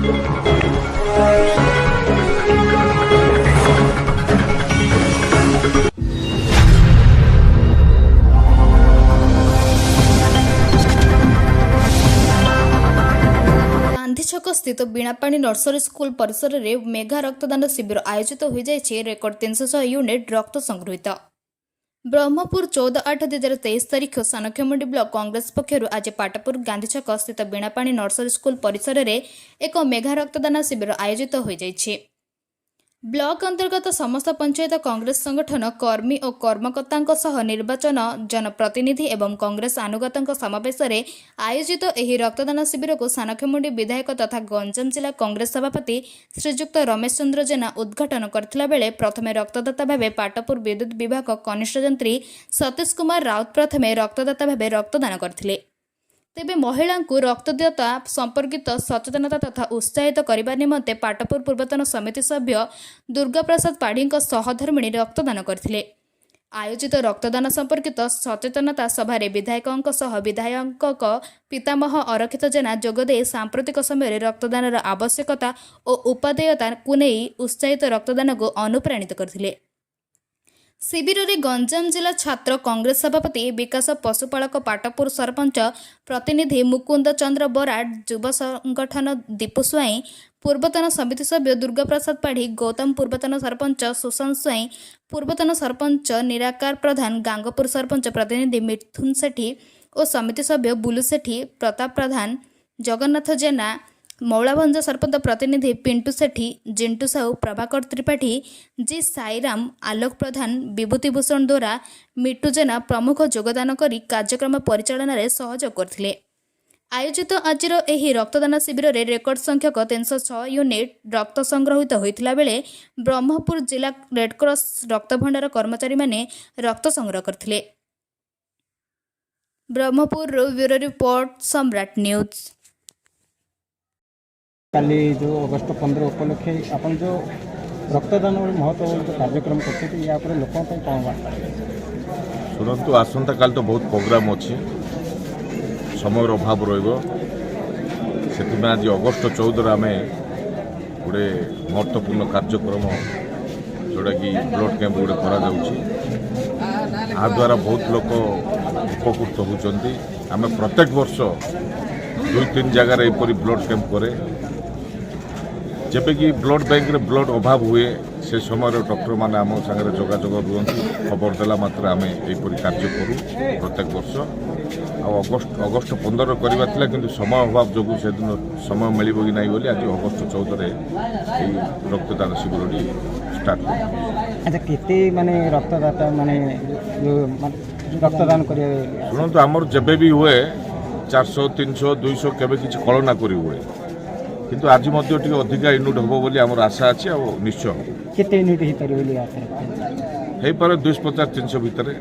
ଗାନ୍ଧୀଛକ ସ୍ଥିତ Binapani nursery school ପରିସରରେ mega ରକ୍ତଦାନ ଶିବିର ଆୟୋଜିତ ହୋଇଯାଇଛି। ରେକର୍ଡ 306 ୟୁନିଟ୍ ରକ୍ତ ସଂଗୃହୀତ। ବ୍ରହ୍ମପୁର, 14/8/2023 ତାରିଖ ସାନଖେମୁଣ୍ଡି ବ୍ଲକ କଂଗ୍ରେସ ପକ୍ଷରୁ ଆଜି ପାଟପୁର ଗାନ୍ଧୀଛକ ସ୍ଥିତ ବୀଣାପାଣି ନର୍ସରୀ ସ୍କୁଲ ପରିସରରେ ଏକ ମେଗା ରକ୍ତଦାନ ଶିବିର ଆୟୋଜିତ ହୋଇଯାଇଛି। ବ୍ଲକ ଅନ୍ତର୍ଗତ ସମସ୍ତ ପଞ୍ଚାୟତ କଂଗ୍ରେସ ସଂଗଠନ କର୍ମୀ ଓ କର୍ମକର୍ତ୍ତାଙ୍କ ସହ ନିର୍ବାଚନ ଜନପ୍ରତିନିଧି ଏବଂ କଂଗ୍ରେସ ଆନୁଗତଙ୍କ ସମାବେଶରେ ଆୟୋଜିତ ଏହି ରକ୍ତଦାନ ଶିବିରକୁ ସାନଖେମୁଣ୍ଡି ବିଧାୟକ ତଥା ଗଞ୍ଜାମ ଜିଲ୍ଲା କଂଗ୍ରେସ ସଭାପତି ଶ୍ରୀଯୁକ୍ତ ରମେଶ ଚନ୍ଦ୍ର ଜେନା ଉଦ୍ଘାଟନ କରିଥିଲା ବେଳେ ପ୍ରଥମେ ରକ୍ତଦାତା ଭାବେ ପାଟପୁର ବିଦ୍ୟୁତ୍ ବିଭାଗ କନିଷ୍ଠ ଯନ୍ତ୍ରୀ ସତୀଶ କୁମାର ରାଉତ ପ୍ରଥମେ ରକ୍ତଦାତା ଭାବେ ରକ୍ତଦାନ କରିଥିଲେ। ତେବେ ମହିଳାଙ୍କୁ ରକ୍ତଦାତା ସମ୍ପର୍କିତ ସଚେତନତା ତଥା ଉତ୍ସାହିତ କରିବା ନିମନ୍ତେ ପାଟପୁର ପୂର୍ବତନ ସମିତି ସଭ୍ୟ ଦୁର୍ଗାପ୍ରସାଦ ପାଢ଼ୀଙ୍କ ସହଧର୍ମିଣୀ ରକ୍ତଦାନ କରିଥିଲେ। ଆୟୋଜିତ ରକ୍ତଦାନ ସମ୍ପର୍କିତ ସଚେତନତା ସଭାରେ ବିଧାୟକଙ୍କ ସହ ବିଧାୟକଙ୍କ ପିତାମହ ଅରକ୍ଷିତ ଜେନା ଯୋଗଦେଇ ସାମ୍ପ୍ରତିକ ସମୟରେ ରକ୍ତଦାନର ଆବଶ୍ୟକତା ଓ ଉପାଦେୟତାକୁ ନେଇ ଉତ୍ସାହିତ ରକ୍ତଦାନକୁ ଅନୁପ୍ରାଣିତ କରିଥିଲେ। ଶିବିରରେ ଗଞ୍ଜାମ ଜିଲ୍ଲା ଛାତ୍ର କଂଗ୍ରେସ ସଭାପତି ବିକାଶ ପଶୁପାଳକ, ପାଟପୁର ସରପଞ୍ଚ ପ୍ରତିନିଧି ମୁକୁନ୍ଦ ଚନ୍ଦ୍ର ବରାଡ଼, ଯୁବ ସଂଗଠନ ଦୀପୁ ସ୍ୱାଇଁ, ପୂର୍ବତନ ସମିତି ସଭ୍ୟ ଦୁର୍ଗାପ୍ରସାଦ ପାଢ଼ୀ, ଗୌତମ ପୂର୍ବତନ ସରପଞ୍ଚ ସୁଶାନ୍ତ ସ୍ୱାଇଁ, ପୂର୍ବତନ ସରପଞ୍ଚ ନିରାକାର ପ୍ରଧାନ, ଗାଙ୍ଗପୁର ସରପଞ୍ଚ ପ୍ରତିନିଧି ମିଥୁନ ସେଠୀ ଓ ସମିତି ସଭ୍ୟ ବୁଲୁ ସେଠୀ, ପ୍ରତାପ ପ୍ରଧାନ, ଜଗନ୍ନାଥ ଜେନା, ମୌଳାଭଞ୍ଜ ସରପଞ୍ଚ ପ୍ରତିନିଧି ପିଣ୍ଟୁ ସେଠୀ, ଜିଣ୍ଟୁ ସାହୁ, ପ୍ରଭାକର ତ୍ରିପାଠୀ, ଜି ସାଇରାମ, ଆଲୋକ ପ୍ରଧାନ, ବିଭୂତି ଭୂଷଣ ଦୋରା, ମିଟୁ ଜେନା ପ୍ରମୁଖ ଯୋଗଦାନ କରି କାର୍ଯ୍ୟକ୍ରମ ପରିଚାଳନାରେ ସହଯୋଗ କରିଥିଲେ। ଆୟୋଜିତ ଆଜିର ଏହି ରକ୍ତଦାନ ଶିବିରରେ ରେକର୍ଡ ସଂଖ୍ୟକ 306 ୟୁନିଟ୍ ରକ୍ତ ସଂଗୃହୀତ ହୋଇଥିଲା ବେଳେ ବ୍ରହ୍ମପୁର ଜିଲ୍ଲା ରେଡ୍କ୍ରସ୍ ରକ୍ତଭଣ୍ଡାର କର୍ମଚାରୀମାନେ ରକ୍ତ ସଂଗ୍ରହ କରିଥିଲେ। ବ୍ରହ୍ମପୁରରୁ ବ୍ୟୁରୋ ରିପୋର୍ଟ, ସମ୍ରାଟ ନ୍ୟୁଜ୍। କାଲି ଯେଉଁ ଅଗଷ୍ଟ 15 ଉପଲକ୍ଷେ ଆପଣ ଯେଉଁ ରକ୍ତଦାନ ଭଳି ମହତ୍ଵ ଯେଉଁ କାର୍ଯ୍ୟକ୍ରମ କରୁଛନ୍ତି, ୟା ଉପରେ ଲୋକଙ୍କ ପାଇଁ କ'ଣ ବାର୍ତ୍ତା? ଶୁଣନ୍ତୁ, ଆସନ୍ତାକାଲି ତ ବହୁତ ପ୍ରୋଗ୍ରାମ୍ ଅଛି, ସମୟର ଅଭାବ ରହିବ। ସେଥିପାଇଁ ଆଜି ଅଗଷ୍ଟ 14ରେ ଆମେ ଗୋଟେ ମହତ୍ତ୍ୱପୂର୍ଣ୍ଣ କାର୍ଯ୍ୟକ୍ରମ, ଯେଉଁଟାକି ବ୍ଲଡ଼ କ୍ୟାମ୍ପ ଗୋଟେ କରାଯାଉଛି। ଏହାଦ୍ୱାରା ବହୁତ ଲୋକ ଉପକୃତ ହେଉଛନ୍ତି। ଆମେ ପ୍ରତ୍ୟେକ ବର୍ଷ ଦୁଇ ତିନି ଜାଗାରେ ଏପରି ବ୍ଲଡ଼ କ୍ୟାମ୍ପ କରେ। ଯେବେ କି ବ୍ଲଡ଼ ବ୍ୟାଙ୍କରେ ବ୍ଲଡ଼ ଅଭାବ ହୁଏ, ସେ ସମୟରେ ଡକ୍ଟରମାନେ ଆମ ସାଙ୍ଗରେ ଯୋଗାଯୋଗ ରୁହନ୍ତି। ଖବର ଦେଲା ମାତ୍ରେ ଆମେ ଏହିପରି କାର୍ଯ୍ୟ କରୁ ପ୍ରତ୍ୟେକ ବର୍ଷ। ଆଉ ଅଗଷ୍ଟ 15 କରିବା ଥିଲା, କିନ୍ତୁ ସମୟ ଅଭାବ ଯୋଗୁଁ ସେଦିନ ସମୟ ମିଳିବ କି ନାହିଁ ବୋଲି ଆଜି ଅଗଷ୍ଟ 14ରେ ଏହି ରକ୍ତଦାନ ଶିବିରଟି ଷ୍ଟାର୍ଟ କରୁ। ଆଚ୍ଛା, କେତେ ମାନେ ରକ୍ତଦାତା ମାନେ ଯେଉଁ ମାନେ ରକ୍ତଦାନ କରିବା? ଶୁଣନ୍ତୁ, ଆମର ଯେବେ ବି ହୁଏ 400, 300, 200, କେବେ କିଛି କଳନା କରି ହୁଏ। କିନ୍ତୁ ଆଜି ମଧ୍ୟ ଟିକେ ଅଧିକା ୟୁନିଟ୍ ହେବ ବୋଲି ଆମର ଆଶା ଅଛି ଆଉ ନିଶ୍ଚୟ ହେବ। କେତେ ୟୁନିଟ୍ ହେଇପାରିବ ବୋଲି ଆଶା ରଖିଛନ୍ତି? ହେଇପାରେ 250, 300 ଭିତରେ।